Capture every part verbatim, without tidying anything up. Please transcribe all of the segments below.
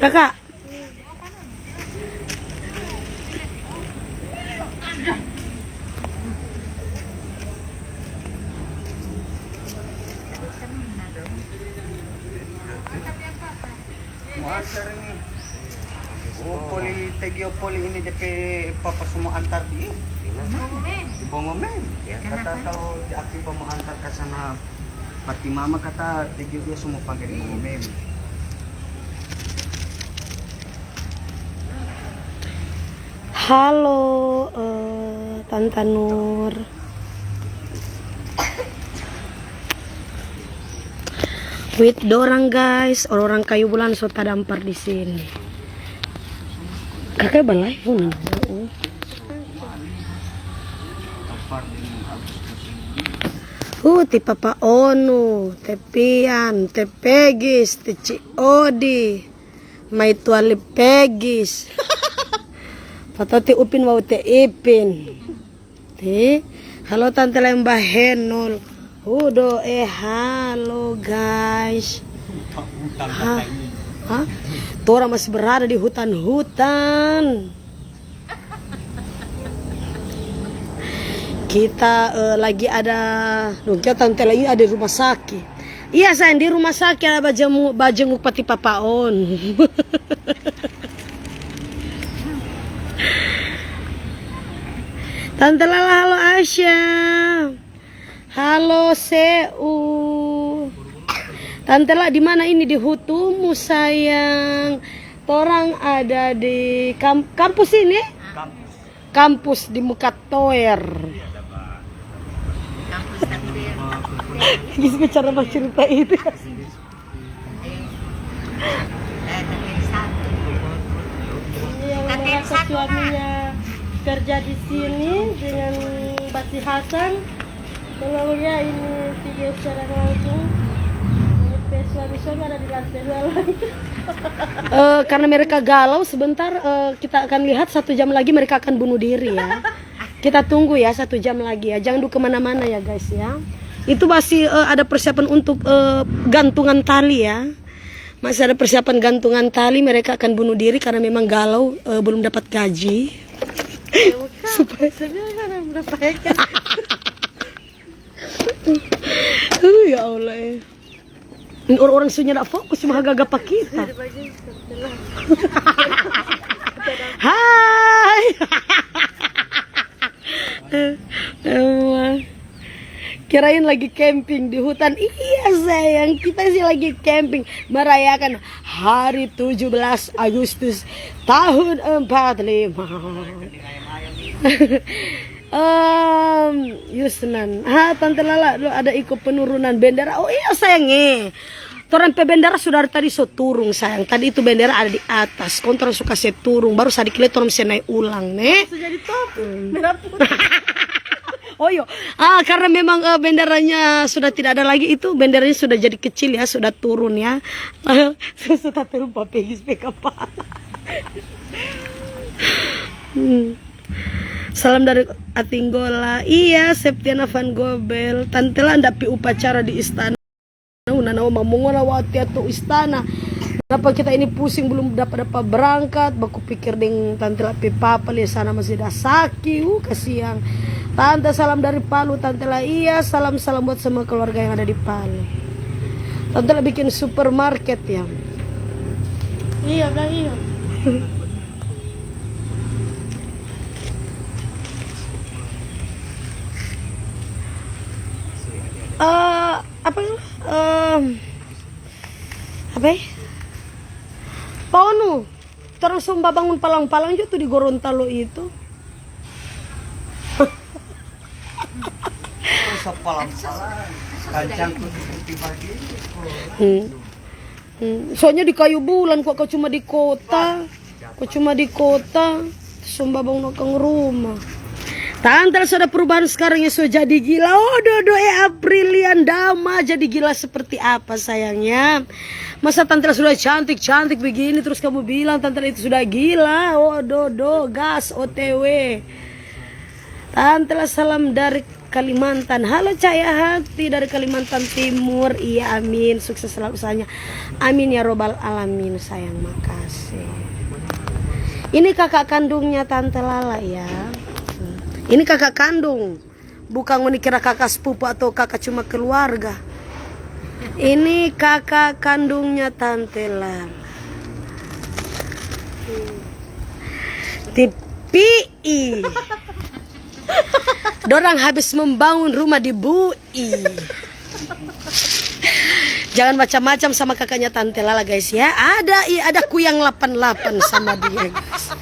Kakak. Mo antar ini. Oh, poli Tegio, poli ini depe papa so mo antar di. Di Bongomen. Ya, kata tahu di Aki pa mo antar ka sana. Pati mama kata Tegio dia so mo pake di Bongomen. Halo, eh, Tanta Nur. Wait dorang, guys, orang-orang kayu bulan so tadampar di sini. Kakak balai pun. Uh, ti Papa Onu, te Pian, te Pegis, te Ci Odi. Mai tuali Pegis. Foto ti Upin wau te Ipin. Ti, halo tante lem bahenol. Hudo, eh, halo, guys. Hutan-hutan. Hah? Hah? Torang masih berada di hutan-hutan. Kita, eh, lagi ada, dong, kita tante lagi ada di rumah sakit. Iya, sayang, di rumah sakit ada bajemu-, bajenguk pati Papa On. Tante Lala, halo Asya. Halo Seu. Tante La, di mana ini? Di hutumu, sayang. Torang ada di kam-, kampus ini? Kampus di muka toer. Kampus takdir. Gis bicara bacerita itu. Ini yang merasa suaminya kerja di sini dengan Bati Hasan. Tolong ya, ini video siaran langsung. Ini suami-suami ada di lantai dua lagi. Eh, karena mereka galau, sebentar, eh, kita akan lihat, satu jam lagi mereka akan bunuh diri ya. Kita tunggu ya, satu jam lagi ya. Jangan dulu kemana-mana ya, guys, ya. Itu masih, eh, ada persiapan untuk, eh, gantungan tali ya. Masih ada persiapan gantungan tali, mereka akan bunuh diri karena memang galau, eh, belum dapat gaji. Ya, bukan. Supaya maksudnya kan belum dapat gaji. Uh, ya Allah, eh. Ini orang-orang so nyanda fokus, cuma haga-haga pa kita. Hai. Emang. Kirain lagi camping di hutan. Iya, sayang, kita sih lagi camping, merayakan hari tujuh belas Agustus tahun empat lima. Em, Yusnan. Ha, Tante Lala, lo ada iko penurunan bendera. Oh iya, sayang, eh. Torang pe bendera sudah dari tadi so turung, sayang. Tadi itu bendera ada di atas. Kong torang so kase turung. Baru sadiki lei torang se nae ulang, ne? So jadi top. Hmm. Merah putih. Oh, iyo. Ah, karena memang, eh, benderanya sudah tidak ada lagi, itu benderanya sudah jadi kecil ya, sudah turun ya. Susu tapi lupa Pegis pe kapa. Hmm. Salam dari Atinggola. Iya, Septiana Van Gobel. Tante La nda pi upacara di istana. Una na oma mongona waktu atu istana. Kenapa kita ini pusing, belum dapa-dapa berangkat? Baku pikir deng Tante La pe papa, lia sana masih da saki. Uh, kasiang. Tante, salam dari Palu, Tante La. Iya, salam-salam buat semua keluarga yang ada di Palu. Tante La bikin supermarket ya. Iya, Kak, iya. Eh, apa itu? Em, apa ya? Paonu, torang so babangun palang-palang jo tu di Gorontalo itu. Masa palang-palang, kancang tu seperti bagini. Hmm. Hmm, soalnya di kayu bulan, kok, kok cuma di kota, kok cuma di kota, so babang nakang rumah. Tante La so ada perubahan skarang, yang so jadi gila. Oh, Dodo, eh, Aprilian Dama jadi gila seperti apa, sayangnya? Masa Tante La sudah cantik-cantik begini, terus kamu bilang Tante La itu sudah gila? Oh, Dodo, gas, O T W. Tante La, salam dari Kalimantan. Halo Cahaya Hati dari Kalimantan Timur. Iya, amin. Sukses selalu usahanya. Amin ya robbal alamin, sayang. Makasih. Ini kakak kandungnya Tante Lala ya. Ini kakak kandung. Bukan ngoni kira kakak sepupu atau kakak cuma keluarga. Ini kakak kandungnya Tante Lala. Tipi. Ih. Dorang habis membangun rumah di bui. Jangan macam-macam sama kakaknya Tante Lala, guys, ya. Ada, i, ada kuyang lapan lapan sama dia, guys.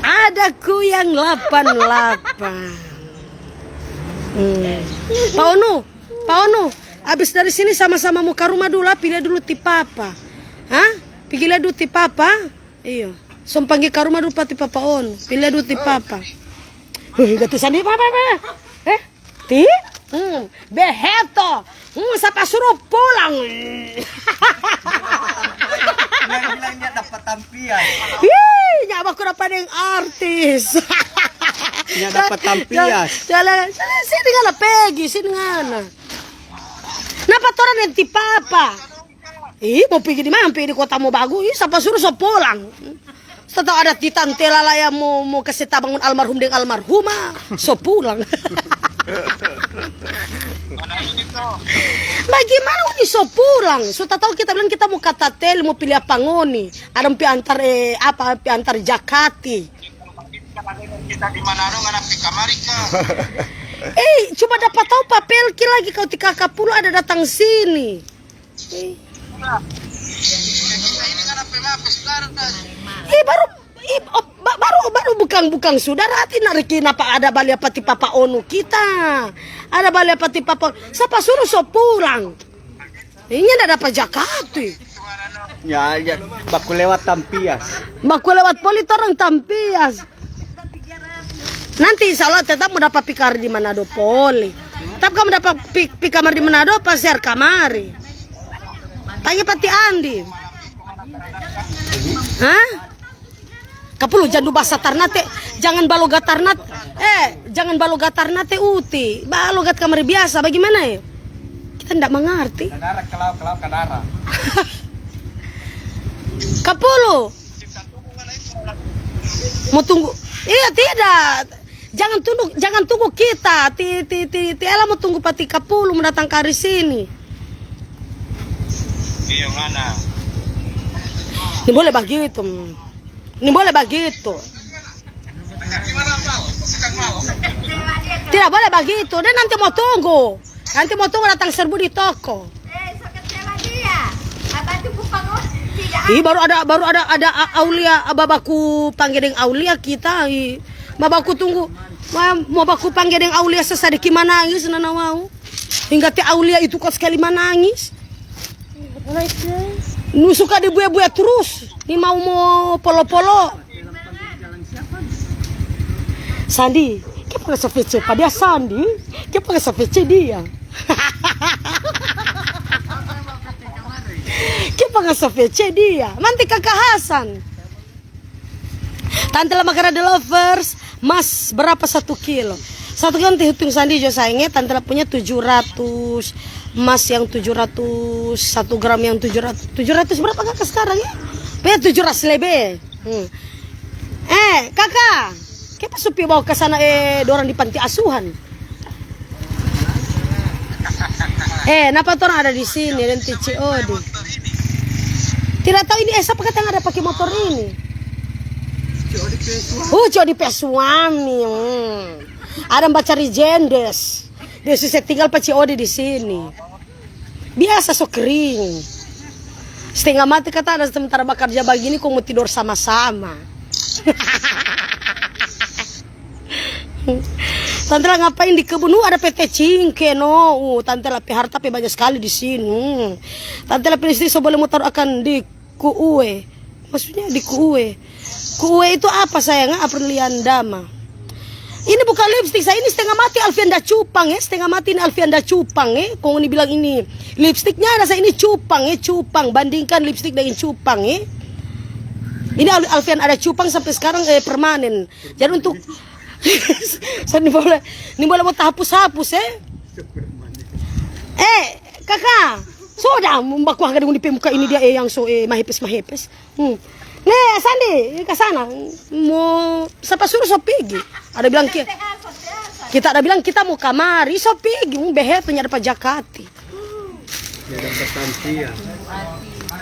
Ada kuyang lapan lapan. Hmm. Pa Onu, Pa Onu, abis dari sini sama-sama mo ka rumah dulu, ah, pigi lia dulu ti papa. Hah? Pigi lia dulu ti papa. Iyo. Som pangge ka rumah dulu pa ti papa Onu. Pigi lia dulu ti papa. Hei, gati sandi papa, papa. Eh? Ti? Hmm. Beheto. Hmm, sapa suru pulang? Bilang-bilang dia dapat tampias. Ih, nyanda baku dapa deng artis. Dia dapat tampias. Cale, cale, sini ngana Pegi, sini ngana. Napa torang nanti papa? Ih, mo pigi di mana? Pigi di kota mo bagu. Ih, sapa suru so pulang? So tau ada ti Tante Lala yang mo, mo kase tabangun almarhum deng almarhumah, so pulang. Bagimana ngoni so pulang? So tau kita bilang kita mo katatel, mo pili apa ngoni? Ada pi antar, eh, apa, pi antar jakati. Kita di Manado ngana pi kamari ka? Eh, cuma dapa tau pa Pelki lagi kau ti kaka pulu ada datang sini. Eh. Kita ini ngana pe ma pe sudara. Eh, baru, eh, oh, ba-, baru, baru bukang-bukang sudara, ati nariki napa ada balia pa ti papa Onu kita. Ada balia pa ti papa, sapa suru so pulang? Ini nda dapa jakati. Ya, ya, baku lewat tampias. Baku lewat poli torang tampias. Nanti insya Allah tetap mo dapa pi kamar di Manado poli. Tapi kamu dapa pi, pi kamar di Manado, pa share kamari. Tanya pa ti Andi. Hah? Kapulu, jangan du basa tarnate, jangan baloga tarnate, eh, jangan baloga tarnate uti. Baloga kamari biasa, bagimana ya? Kita nda mangarti. Kadara, kalau, kalau kadara. Kapulu. Mo tunggu. Iya, tidak. Jangan tunggu, jangan tunggu kita. Ti, ti, ti, ti Ella mo tunggu pa ti kapulu mo datang kari sini. Iya, ngana. Ni boleh bagitu. Ni boleh bagitu. Tidak boleh bagitu. Dia nanti mo tunggu. Nanti mo tunggu datang serbu di toko. Eh, so kecewa dia. Apa tu kupang, oh, tidak. Ih, baru ada, baru ada, ada a-, Aulia, a, babaku pangge deng Aulia kita, ih. Babaku tunggu. Ma-, mo baku pangge deng Aulia, sesadiki manangis, nana wau. Hingga te Aulia itu kuat sekali manangis. Nu suka dibuya-buya trus. Ni mau mo polo-polo. Sandi, kiapa ngana so vece pa dia, Sandi? Kiapa ngana so vece dia? Kiapa ngana so vece dia? Nanti Kaka Hasan. Tante la Makarade Lovers, mas berapa satu kilo? Satu kilo nanti hitung sandi jo, sayang, ya. Tante la punya tujuh ratus, mas yang tujuh ratus, satu gram yang tujuh ratus. Tujuh ratus berapa, Kaka, sekarang, ya? Punya tujuh ratus lebe. Hmm. Eh, Kaka, kiapa so pi bawa ka sana, eh, dorang di panti asuhan? Eh, napa torang ada di sini, deng ti Ci Odi? Tidak tahu ini, eh, sapa kata yang ada pake motor ini? Oh, Ci Odi pe suami. Hmm. Ada bacari jendes. Dia so se tinggal pa Ci Odi di sini. Biasa so kering. Stenga mati kata ada, sementara bakarja bagini kong mo tidor sama-sama. Tante la ngapain di kebun? Uh, ada pe te cingke, no. Uh, tante la pe harta pe banya skali di sini. Hmm. Tante la pe istri so bole mo taru akang di kuue. Maksudnya di kuue. Kuue itu apa, sayang? Aprilian Dama. Ini bukan lipstik, sa. Ini stenga mati Alfian da cupang, eh. Stenga mati ini Alfian da cupang, eh. Kong ini bilang ini lipstiknya ada, sa. Ini cupang, eh. Cupang. Bandingkan lipstik dengan cupang, eh. Ini Al-, Alfian ada cupang sampai sekarang, eh, permanen. Jadi untuk So, ni boleh, ni boleh mo tahapus-hapus, eh. Eh, kaka, so da mo baku haga deng di pe muka ini dia, eh, yang so, eh, mahepes-mahepes. Hmm. Ne, Sandi, ka sana. Mo sapa suru so pigi? Ada bilang ki-, kita ada bilang kita mo kamari, so pigi, hmm, behe tu nyanda pa jakati.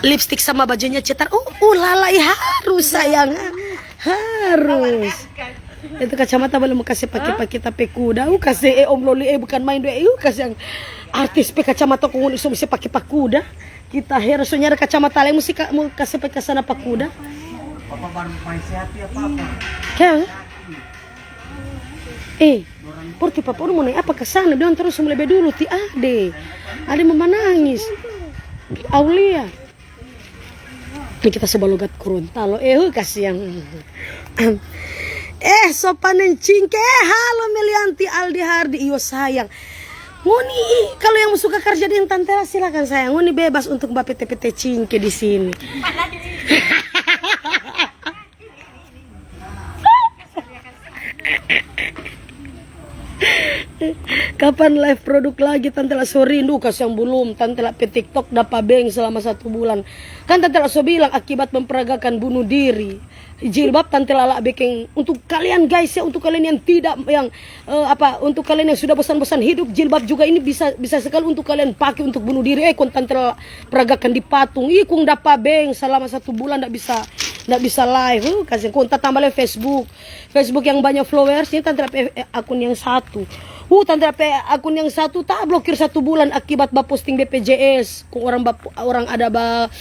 Lipstik sama bajunya cetar. Uh, uh, lala, ih, harus, sayang. Harus. Itu kacamata boleh mo kase pake pa kita pe kuda. Uh, kase, eh, Om Loli, eh, bukan main doi. Uh, kase yang artis pe kacamata kong ngoni so bisa pake pa kuda. Kita hera so nyanda kacamata lei, musti ka-, mo kase pake sana pa kuda. Papa baru main sehat ya, Papa. Kang? Eh, por ti papa mo nae apa ka sana? Bilang torang so mo lebe dulu, ti ade. Ade mo manangis. Aulia. Ni kita so balogat Gorontalo. Eh, hu, kasiang. Eh, so panen cingke. Eh, halo Melianti, Aldi, Hardi. Iyo, sayang. Ngoni, kalu yang suka karja deng Tante La, silakan, sayang. Ngoni bebas untuk ba pete-pete cingke di sini. Kapan live produk lagi, Tante La? So rindu, kasiang, bulum. Tante La pe TikTok dapa beng selama satu bulan. Kan Tante La so bilang akibat memperagakan bunuh diri. Jilbab Tante La la beking untuk kalian, guys, ya, untuk kalian yang tidak, yang, eh, apa, untuk kalian yang sudah bosan-bosan hidup, jilbab juga ini bisa, bisa sekali untuk kalian pakai untuk bunuh diri. Eh, kong Tante La peragakan di patung. Ih, kong dapa beng selama satu bulan ndak bisa, ndak bisa live. Uh, kasiang, kong tatamba lei Facebook. Facebook yang banyak followers, ini Tante La pe, eh, akun yang satu. Uh, Tante La pe akun yang satu tablokir satu bulan akibat baposting B P J S. Kong orang ba, orang ada ba,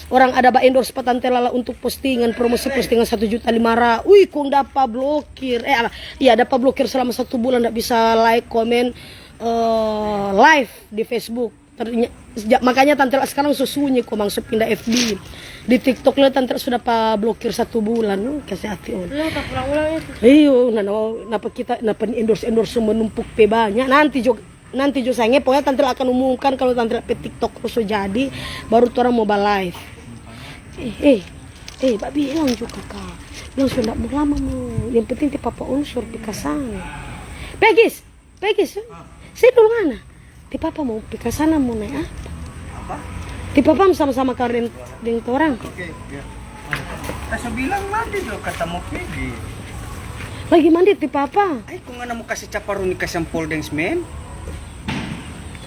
orang ada ba endorse pa Tante La la untuk postingan, promosi postingan satu juta lima ratus. Ui, kong dapa blokir. Eh, apa? Iya, dapa blokir selama satu bulan, ndak bisa like, komen, eh, live di Facebook. Ternya-, sejak, makanya Tante La sekarang so sunyi kong, so pinda F B. Di TikTok lei Tante La sudah pa blokir satu bulan. Hmm, kase hati, on. Lo tak pulang-ulang itu. Iyo, na, na, napa kita, napa endorse-endorse so menumpuk pe banya. Nanti jo, nanti jo, sayang, eh, pokoknya Tante La akan umumkan kalau Tante La pe TikTok so jadi, baru torang mo ba live. Eh, eh, eh, babilang jo, kaka. Bilang so ndak mo lama mo. Yang penting ti papa unsur pi ka sana. Pegis! Pegis, sini dulu ngana. Ti papa mo pi ka sana mo nae apa? Apa? Ti papa mo sama-sama kaweng deng, deng torang. Oke, ya. Ta so bilang mandi jo kata mo pigi. Lagi mandi ti papa. Ai, kong ngana mo kase caparuni kasiang pol deng smen?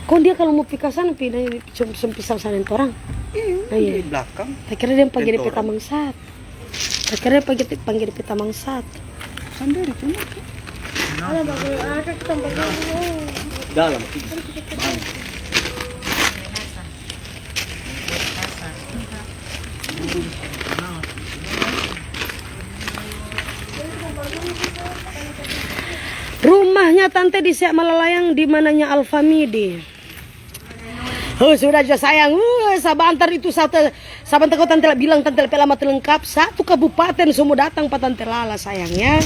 Kong dia kalu mo pi ka sana, pi nae seng, seng pi sama-sama deng torang. Iyo, di blakang. Ta kira dia pangge dia pe tamang sat. Akhirnya pangge, pangge dia pe tamang sat. Sandiri cuma. Ada bagus, ada tempat bagus. Dalam. Rumahnya Tante di Seak Malalayang, di mananya Alfamidi. Oh, sudah jo, sayang. Uh, sabantar itu, satu, sabantar kong Tante La bilang, Tante La pe alamat lengkap. Satu kabupaten so mo datang pa Tante La la, sayang, ya.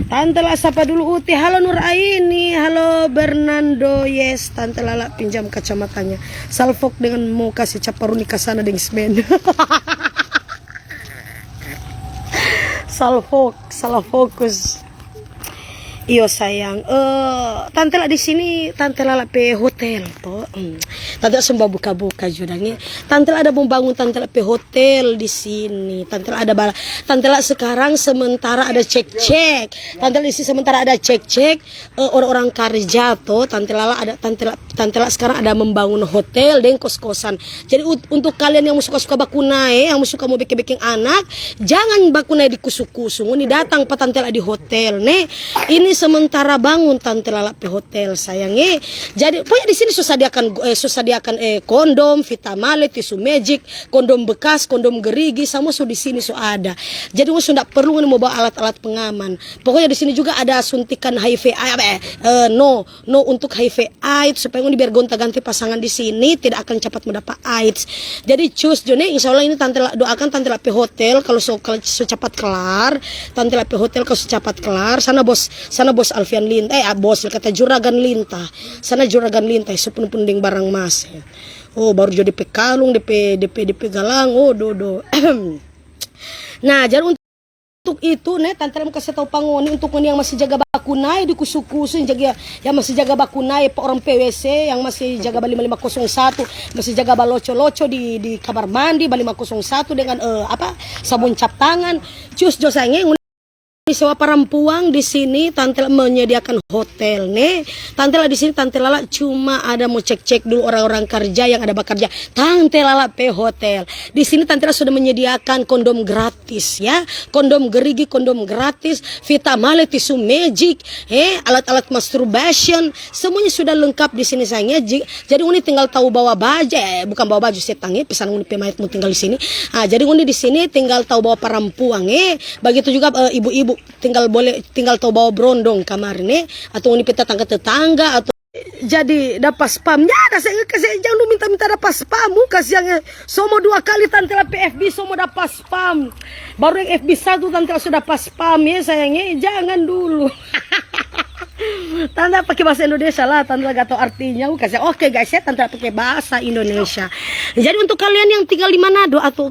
Tante La sapa dulu Uti. Halo Nur Aini, halo Bernardo. Yes, Tante La la pinjam kacamatanya. Salfok dengan mo kase caparuni ka sana deng smen. Salfok, salah fokus. Iyo, sayang. Eh, Tante La di sini, Tante La la pe hotel, to. Hmm. Tante La so mo babuka-buka jo dang, eh. Tante La ada mo bangun Tante La pe hotel di sini. Tante La ada bala-, Tante La sekarang sementara ada cek-cek. Tante La di sini sementara ada cek-cek, eh, orang-orang karja, to. Tante La la ada, Tante La Tante La sekarang ada membangun hotel deng kos-kosan. Jadi, ut-, untuk kalian yang suka-suka bakunae, yang suka mo beking-beking anak, jangan bakunae di kusu-kusu. Ngoni datang pa Tante La di hotel, ne. Ini sementara bangun Tante La la pe hotel, sayang, eh. Jadi, pokoknya di sini so sadiakan, eh, so sadiakan, eh, kondom, Vitamale, tisu magic, kondom bekas, kondom gerigi, samua so di sini so ada. Jadi, ngoni so ndak perlu ngoni mo bawa alat-alat pengaman. Pokoknya di sini juga ada suntikan H I V, apa, eh, eh, no, no untuk H I V AIDS, supaya ngoni biar gonta-ganti pasangan di sini tidak akan capat mo dapa AIDS. Jadi cus jo ne, insya Allah ini Tante La, doakan Tante La pe hotel kalau so, kalau so capat kelar, Tante La pe hotel kalau so capat kelar, sana bos, sana bos Alfian Linta, eh, ah, bos kata Juragan Linta, sana Juragan Linta, so punu-punu deng barang mas, ya. Oh, baru jo depe kalung, depe, depe, depe galang, oh, do, do. Nah, jadi untuk untuk itu, ne, tante la mo kase tau pa ngoni, untuk ngoni yang masih jaga bakunae di kusu-kusu, yang jaga, yang masih jaga bakunae pa orang P W C, yang masih jaga ba lima lima kosong satu, masih jaga baloco-loco di, di kamar mandi ba lima kosong satu dengan, eh, apa, sabun cap tangan. Cus jo sayang, eh, ngoni sewa parampuang di sini, tante la menyediakan hotel, ne. Tante la di sini, tante la la cuma ada mo cek-cek dulu orang-orang karja yang ada bakarja. Tante la la pe hotel. Di sini tante la sudah menyediakan kondom gratis, ya. Kondom gerigi, kondom gratis, Vita Male, tisu magic, eh, alat-alat masturbation, semuanya sudah lengkap di sini, sayang, ya. Ji-, jadi ngoni tinggal tau bawa baju, eh, bukan bawa baju setang, eh, pesan ngoni pe mayat mo tinggal di sini. Ah, jadi ngoni di sini tinggal tau bawa parampuang, eh. Bagitu juga, eh, ibu-ibu, tinggal boleh, tinggal tau bawa brondong kamari, eh. Atau ngoni pe tetangga-tetangga, atau jadi dapa spam. Nyanda, se-, se-, jang lu minta-minta dapa spam, mu kasiang, eh. Somo dua kali tante la pe F B, somo dapa spam. Baru yang F B satu tante la sudah dapa spam, ya, sayang, eh. Jangan dulu. Tante la pake bahasa Indonesia la, tante la gak tau artinya, mu kasiang. Oke, guys, ya, tante la pake bahasa Indonesia. Jadi untuk kalian yang tinggal di Manado atau,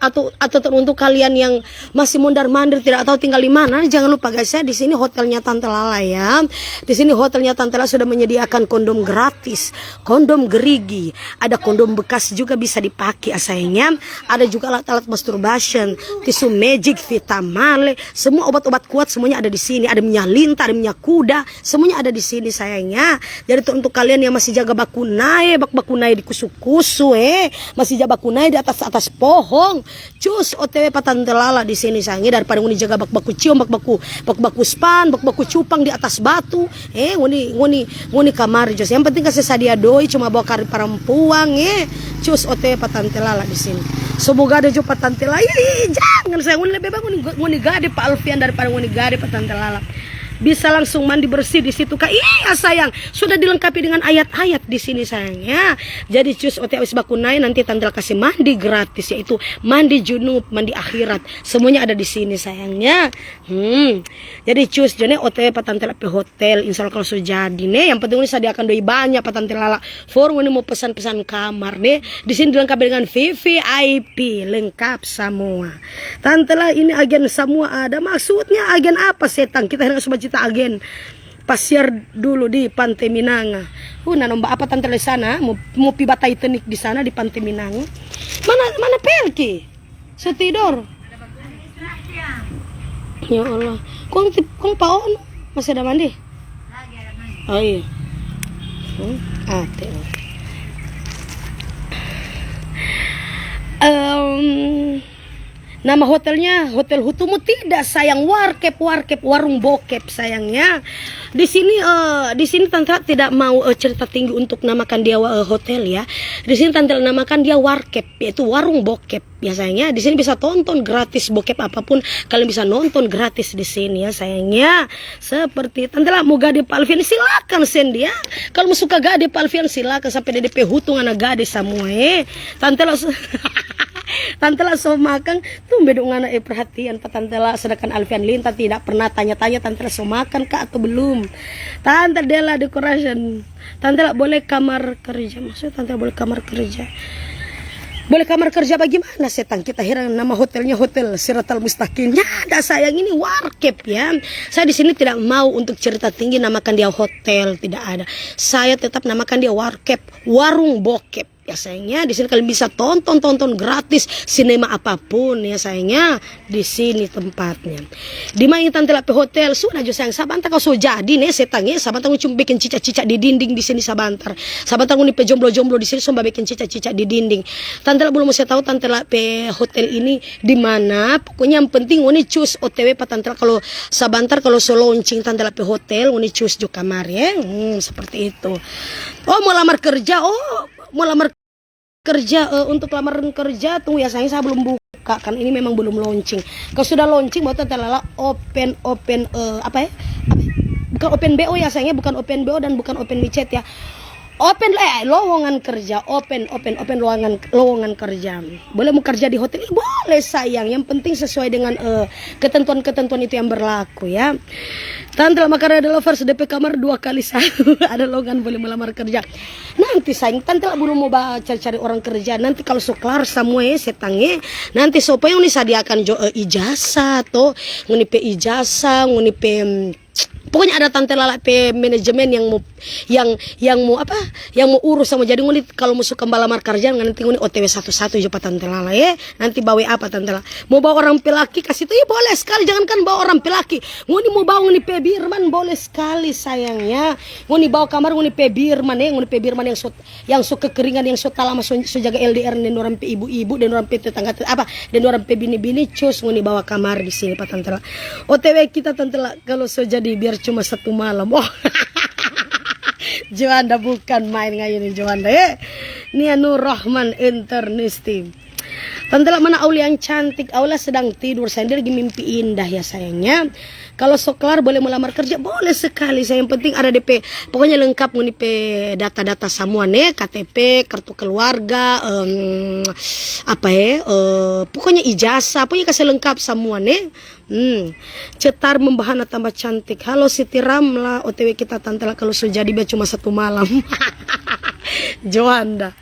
atau, atau untuk kalian yang masih mondar-mandir, tidak tahu tinggal di mana, jangan lupa, guys, ya, di sini hotelnya Tante Lala, ya. Di sini hotelnya Tante Lala sudah menyediakan kondom gratis, kondom gerigi, ada kondom bekas juga bisa dipakai, ah, sayang, ya. Ada juga alat-alat masturbation, tisu magic, Vita Male, semua obat-obat kuat semuanya ada di sini. Ada minyak lintah, ada minyak kuda, semuanya ada di sini, sayang, ya. Jadi tuh untuk kalian yang masih jaga bakunae, bak-, bakunae di kusu-kusu, eh, masih jaga bakunae di atas-atas pohong, cus O T W pa Tante Lala di sini, sayang, ya. Daripada ngoni jaga bak-, baku ciong, bak-, baku, bak-, baku span, bak-, baku cupang di atas batu, eh, ngoni, ngoni, ngoni kamari, cus. Yang penting kase sadia doi, cuma bawa kari parampuang, eh, cus O T W pa Tante Lala di sini. Semoga ada jo pa Tante Lala. Ih, jangan, sayang, ngoni lebe bae ngoni, ngoni gade pa Alfian daripada ngoni gade pa Tante Lala. Bisa langsung mandi bersih di situ, Kak. Iya, sayang. Sudah dilengkapi dengan ayat-ayat di sini, sayang, ya. Jadi, cus O T W abis bakunae, nanti Tante Lala kasih mandi gratis, yaitu mandi junub, mandi akhirat. Semuanya ada di sini, sayang, ya. Hmm. Jadi, cus jo ne O T W pa Tante Lala pe hotel. Insya Allah kalau so jadi, ne. Yang penting ngoni sadiakan doi banya pa Tante Lala. For ngoni mo pesan-pesan kamar, ne. Di sini dilengkapi dengan V V I P, lengkap samua. Tante Lala ini agen samua ada. Maksudnya agen apa, setang? Kita hendak so bacarita agen. Pasiar dulu di Pante Minanga. Uh, nanomba apa Tante Lala di sana? Mo, mo pi ba Titanic di sana di Pante Minanga. Mana, mana Pelki? So tidor. Ya Allah. Kong ti-, kong pa Ono masih ada mandi? Oh iya. Hmm, ate. Em, nama hotelnya Hotel Hutumu tidak, sayang. Warkep, warkep, warung bokep, sayangnya. Di sini, eh, di sini Tante tidak mau, eh, cerita tinggi untuk namakan dia, eh, hotel, ya. Di sini Tante namakan dia warkep, yaitu warung bokep. Ya, sayangnya, di sini bisa tonton gratis bokep apapun. Kalian bisa nonton gratis di sini, ya, sayangnya. Seperti Tante Lala mau gade pa Alfian, silakan, Sen, dia. Kalau mau suka gade pa Alfian, silakan. Sampai dia pe hutu ngana gade samua, eh. Tante Lala so-, Tante Lala so makang, tumbe dong ngana, eh, perhatian pa Tante Lala. Sedangkan Alfian Linta tidak pernah tanya-tanya Tante Lala so makang ka atau belum. Tante Dela Decoration. Tante Lala boleh kamar kerja, maksudnya Tante Lala boleh kamar kerja. Boleh kamar kerja bagaimana, setang? Kita heran, nama hotelnya Hotel Siratal Mustaqim. Nyanda, sayang, ini warkep, ya. Saya di sini tidak mau untuk cerita tinggi namakan dia hotel, tidak ada. Saya tetap namakan dia warkep, warung bokep. Ya, sayangnya di sini kalian bisa tonton, tonton gratis sinema apapun, ya, sayangnya. Di sini tempatnya. Di mana Tante Lala pe hotel? Sudah jo, sayang, sabantar kau so jadi, ne, setang, eh, sabantar ngoni cuma bikin cicak-cicak di dinding di sini sabantar. Sabantar ngoni pe jomblo-jomblo di sini so ba bikin cicak-cicak di dinding. Tante Lala belum mo se tau Tante Lala pe hotel ini di mana. Pokoknya yang penting ngoni cus O T W pa Tante Lala. Kalau sabantar, kalau so launching Tante Lala pe hotel, ngoni cus jo kamar, ya. Hmm, seperti itu. Oh, mau lamar kerja? Oh, mau lamar kerja, eh, untuk lamaran kerja, tunggu ya, sayang, saya belum buka, kan ini memang belum launching. Kalau sudah launching, baru Tante Lala open, open, eh, apa ya? Apa ya? Bukan open B O ya, sayang, ya, bukan open B O dan bukan open WeChat ya. Open, eh, lowongan kerja, open, open, open lowongan, lowongan kerja. Boleh mo kerja di hotel, ih, boleh sayang. Yang penting sesuai dengan, eh, ketentuan-ketentuan itu yang berlaku ya. Tante Lama karena ada lovers, D P kamar dua kali satu. Ada lowongan boleh melamar kerja. Nanti sayang, tante lah belum mau ba-, cari-cari orang kerja. Nanti kalau so kelar samua, eh, setang, eh, nanti so pokoknya ngoni sadiakan jo, eh, ijazah to, ngoni pe ijazah, ngoni pe, mm, pokoknya ada tante Lala pe manajemen yang mau, yang, yang mau apa, yang mau urus sama. Jadi ngoni kalau mau suka balamar kerja, nanti ngoni O T W satu-satu jo pa tante Lala, eh. Nanti bawa apa tante Lala? Mau bawa orang pe laki kasih tu, iya boleh sekali. Jangankan bawa orang pe laki, ngoni mau bawa ngoni pe birman boleh sekali sayangnya. Ngoni bawa kamar ngoni pe birman, eh, ngoni pe birman yang so, yang so kekeringan, yang so talama so, so jaga L D R deng dorang pe ibu-ibu, deng dorang pe tetangga, apa, deng dorang pe bini-bini, cus ngoni bawa kamar di sini pa tante Lala. O T W kita tante Lala, kalau so jadi biar cuma satu malam. Oh. Joanda bukan main ngayuni Joanda, eh. Nia Nur Rahman Internisti. Tante Lala mana Auli yang cantik? Aula sedang tidur, sayang. Dia lagi mimpi indah ya, sayangnya. Kalau so kelar boleh melamar kerja, boleh sekali, sayang. Yang penting ada D P, pokoknya lengkap ngoni pe data-data samua, ne, K T P, kartu keluarga, em, apa, eh, eh, pokoknya ijazah, pokoknya kasih lengkap samua, ne. Hmm, cetar membahana tambah cantik. Halo Siti Ramla, O T W kita tante Lala kalau so jadi biar cuma satu malam. Joanda.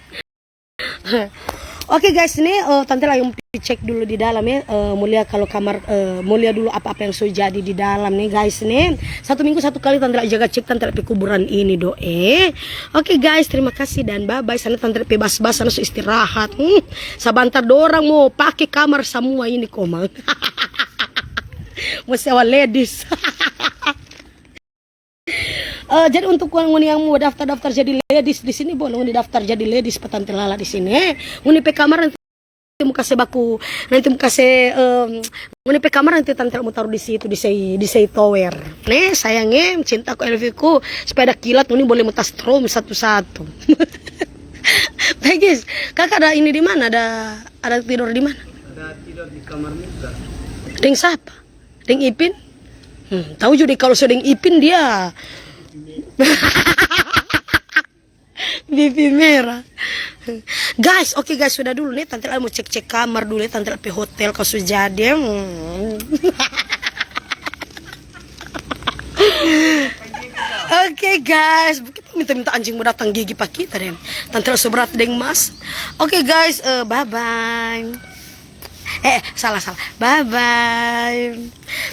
Oke guys, ini, eh, tante Lala yang pi cek dulu di dalam ya. Eh, mau lia kalau kamar, eh, mau lia dulu apa-apa yang so jadi di dalam nih guys nih. Satu minggu satu kali tante Lala jaga cek tante Lala pi kuburan ini do, eh. Oke guys, terima kasih dan bye bye. Sana tante Lala pi bas-bas, sana so istirahat. Hmm, sabantar dorang mau pake kamar samua ini komang. Mo sewa ladies. Eh, jadi untuk ngoni yang mau daftar-daftar jadi ladies di sini, boleh ngoni daftar jadi ladies pa tante Lala di sini, eh. Ngoni pe kamar nanti mo kase baku, nanti mo kase, em, ngoni pe kamar nanti tante Lala mo taru di situ, di sei, di sei tower. Ne, sayang, eh, cintaku, I love you-ku, supaya ada kilat, ngoni boleh mo ta strom satu-satu. Bagus. Kakak ada ini di mana? Ada, ada tidur di mana? Ada tidur di kamar muka. Deng sapa? Deng Ipin? Hmm, tahu juga kalau so deng Ipin dia. Pipi merah. Guys, oke guys, sudah dulu nih. Tante Lala mau cek-cek kamar dulu ya. Tante Lala pe hotel kalau so jadi. Hmm. Oke guys, kita minta-minta anjing mau datang gigi pa kita deh. Tante Lala so berat deng mas. Oke guys, eh, bye bye. Eh, salah, salah. Bye bye.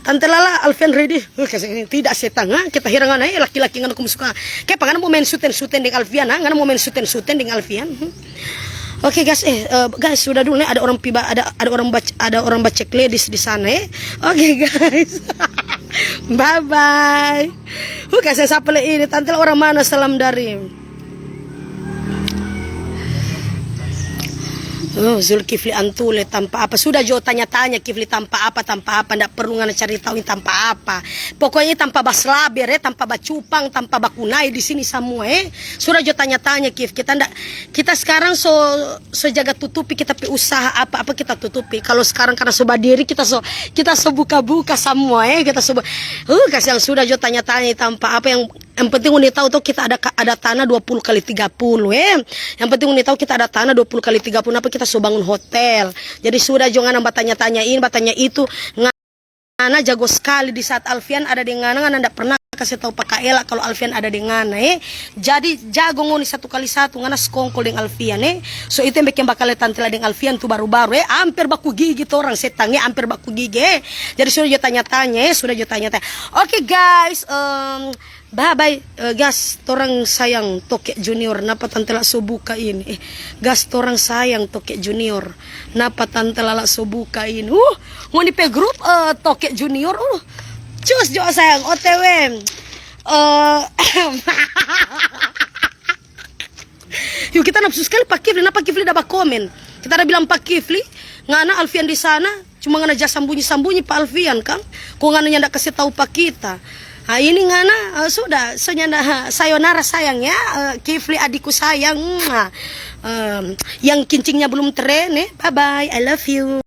Tante Lala, Alfian ready. Eh, kasih ini tidak setang, ha? Kita hirang ngana, eh, laki-laki ngana kum suka. Ke pa ngana mau main suten-suten deng Alfian, ha? Ngana mau main suten-suten deng Alfian? Hmm. Oke guys, eh, eh, guys, sudah dulu nih, ada orang piba, ada, ada orang bac-, ada orang bacek ladies di sana, eh. Oke guys. Bye bye. Huh, kasih sapa le ini? Tante Lala orang mana? Salam dari Oh, Zulkifli Antule tanpa apa. Sudah jo tanya-tanya Kifli tanpa apa, tanpa apa. Ndak perlu ngana cari tahu ini tanpa apa. Pokoknya tanpa baslaber, eh, tanpa bacupang, tanpa bakunai di sini samua, eh. Sudah jo tanya-tanya, Kif. Kita ndak, kita sekarang so, so jaga tutupi kita pe usaha apa-apa kita tutupi. Kalau sekarang karena so badiri, kita so, kita so buka-buka samua, eh. Kita so bu-, uh, kasih yang sudah jo tanya-tanya tanpa apa yang Yang penting ngoni tahu to kita ada ka-, ada tanah dua puluh kali tiga puluh, eh. Yang penting ngoni tahu kita ada tanah dua puluh kali tiga puluh, napa kita so bangun hotel. Jadi sudah jo ngana batanya-tanya ini, batanya itu. Ngana jago skali di saat Alfian ada deng ngana, ngana nda pernah kase tau pa Kaela kalu Alfian ada deng ngana, eh. Jadi jago ngoni satu kali satu, ngana skongkol deng Alfian, eh. So itu yang bikin bakal tante la deng Alfian tu baru-baru, eh. Amper baku gigi torang setang, eh. Amper baku gigi, eh. Jadi sudah jo tanya-tanya, eh. Sudah jo tanya-tanya. Oke, guys, em, Bye bye, eh, gas, torang sayang Toke Junior, napa tante la so buka ini? Eh, gas, torang sayang Toke Junior, napa tante la la so buka ini? Uh, ngoni pe grup, eh, Toke Junior, uh, cus jo sayang, O T W. Eh, Yuk, kita napsu skali pa Kifli, napa Kifli da bakomen? Kita da bilang pa Kifli, ngana Alfian di sana, cuma ngana ja sambunyi-sambunyi pa Alfian, kang? Kong ngana nyanda kase tau pa kita. Ha, ini ngana, eh, sudah, so nyanda, ha, sayonara sayang ya, eh, Kifli adikku sayang. Mwah. Em, yang kincingnya belum tren, eh, bye bye, I love you.